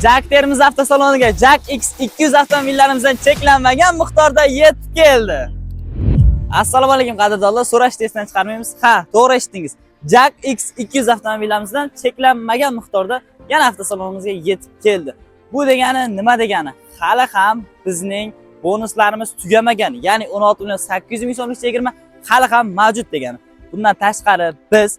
JAC Termiz avtosaloniga JAC X200 avtomobillarimizdan cheklanmagan miqdorda yetib keldi. Assalomu alaykum qadrdonlar, so'rashni esdan chiqarmaymiz. Ha, to'g'ri eshitdingiz. JAC X200 avtomobillarimizdan cheklanmagan miqdorda yana avtosalonimizga yetib keldi. Bu degani nima degani? Hali ham bizning bonuslarimiz tugamagan, ya'ni 16 million 800 ming so'mlik chegirma hali ham mavjud degani. Bundan tashqari biz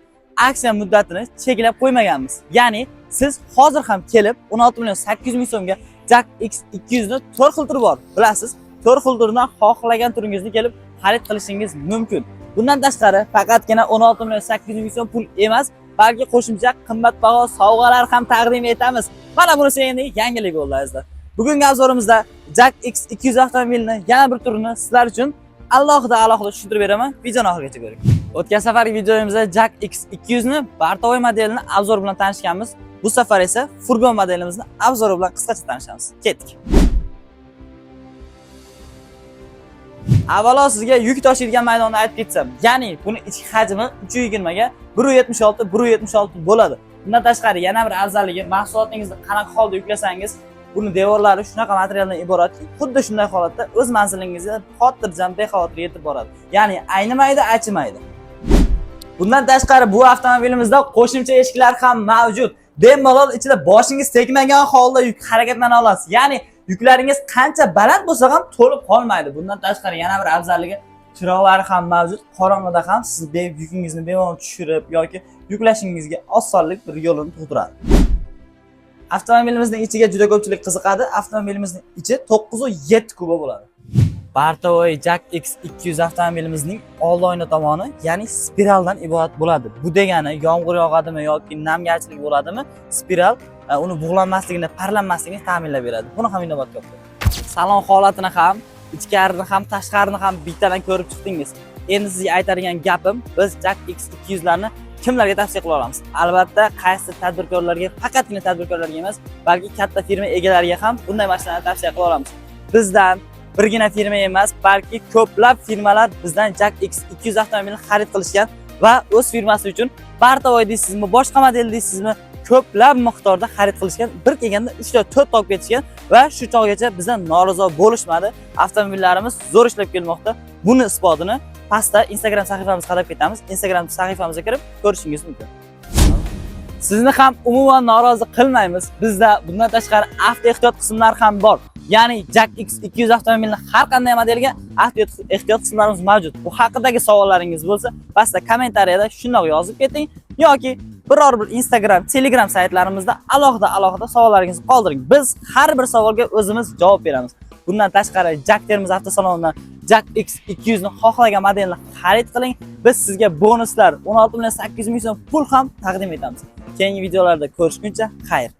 aksiya muddatini cheklab qo'ymaganmiz. Ya'ni siz hozir ham kelib 16 million 800 ming so'mga JAC X200 ni 4 xil turi bor. Bilasiz, 4 xil turidan xohlagan turingizni kelib xarid qilishingiz mumkin. Bundan tashqari faqatgina 16 million 800 ming so'm pul emas, balki qo'shimcha qimmatbaho sovg'alar ham taqdim etamiz. Mana bunisi endi yangilik bo'ldi azizlar. Bugungi обзор imizda JAC X200 avtomobilini yana bir turini sizlar uchun alohida alohida tushuntirib beraman. Videoni oxirigacha ko'ring. O'tgan safargi videomizda JAC X200 ni бортовой modelini обзор bilan tanishganmiz. Bu safar esa furgon modelimizni обзор i bilan qisqacha tanishamiz. Ketdik. Avvalo sizga yuk tashiydigan maydonni aytib ketsam, ya'ni buni ichki hajmi 320 ga 1.76 1.76 bo'ladi. Bundan tashqari yana bir afzalligi, mahsulotingizni qanaqa holda yuklasangiz, buni devorlari shunaqa materialdan iboratki, xuddi shunday holatda o'z manzilingizga xotirjam, bexavotir yetib boradi. Ya'ni aynimaydi, achimaydi. Bundan tashqari bu avtomobilimizda qo'shimcha eshiklar ham mavjud. Bemalol ichida boshingiz tegmagan holda yuk harakatlana olasiz. Ya'ni yuklaringiz qancha baland bo'lsa ham to'lib qolmaydi. Bundan tashqari yana bir afzalligi, chiroqlari ham mavjud. Qorong'ida ham siz yukingizni bemalol tushirib yoki yuklashingizga osonlik bir yo'lini tug'diradi. Avtomobilimizning ichiga juda ko'pchilik qiziqadi. Avtomobilimizning ichi 9.7 kuba bo'ladi. Бортовой JAC X200 avtomobilimizning old oyna tomoni, ya'ni spiraldan iborat bo'ladi. Bu degani yomg'ir yog'adimi yoki namgarchilik bo'ladimi, spiral uni bug'lanmasligini, parlanmasligini ta'minlab beradi. Buni ham inobatga olib. Salon holatini ham, ichkarini ham, tashqarini ham bittadan ko'rib chiqdingiz. Endi sizga aytadigan gapim, biz JAC X200 larni kimlarga tavsiya qila olamiz? Albatta, qaysi tadbirkorlarga, faqatgina tadbirkorlarga emas, balki katta firma egalariga ham bunday mashinalarni tavsiya qila olamiz. Bizdan birgina firma emas, balki ko'plab firmalar bizdan JAC X200 avtomobilini xarid qilishgan va o'z firmasi uchun бортовой deysizmi, boshqa model deysizmi, ko'plab miqdorda xarid qilishgan. Bir kelganda 3 ta 4 ta olib ketishgan va shu chog'gacha bizdan norozi bo'lishmadi. Avtomobillarimiz zo'r ishlab kelmoqda. Buni isbotini pastda Instagram sahifamizni qadab ketamiz. Instagram sahifamizga kirib ko'rishingiz mumkin. Sizni ham umuman norozi qilmaymiz. Bizda bundan tashqari avto ehtiyot qismlari ham bor. Ya'ni JAC X200 avtomobilini har qanday modelga avto ehtiyot qismlarimiz mavjud. Bu haqidagi savollaringiz bo'lsa, pastda kommentariyada shundoq yozib keting yoki biror bir Instagram, Telegram saytlarimizda alohida alohida savollaringizni qoldiring. Biz har bir savolga o'zimiz javob beramiz. Bundan tashqari JAC Termiz avtosalonidan JAC X200 ni xohlagan modelni xarid qiling. Biz sizga bonuslar 16 million 800 ming so'm pul ham taqdim etamiz. Keyingi videolarda ko'rishguncha xayr.